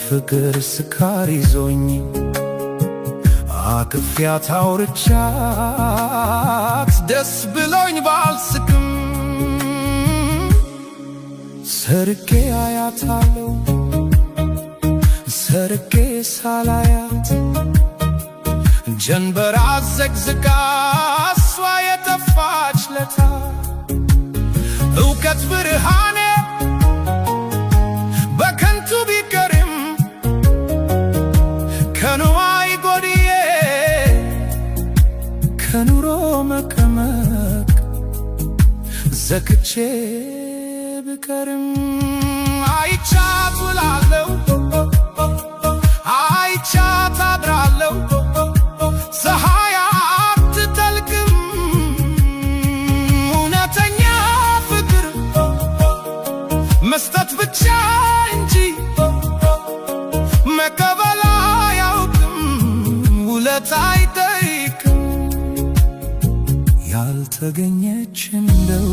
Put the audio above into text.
የፍቅር ስካር ይዞኝ አቅፊያት አውርቻት ደስ ብሎኝ ባልስቅም፣ ሰርቄ አያታለሁ ሰርቄ ሳላያት፣ ጀንበር አዘቅዝቃ እሷ የጠፋች ለታ፣ እውቀት ብርሃኔ በከንቱ ቢቀርም፣ ከንዋይ ጎድዬ ከኑሮ መቀመቅ ዘግቼ ብቀርም፣ አይቻት ውላለሁ፣ አይቻት አድራለሁ፣ ፀሐይ አትጠልቅም። እውነተኛ ፍቅር መስጠት ብቻ እንጂ መቀበል አያውቅም፣ ውለታ አይጠይቅም። ያልተገኘች እንደው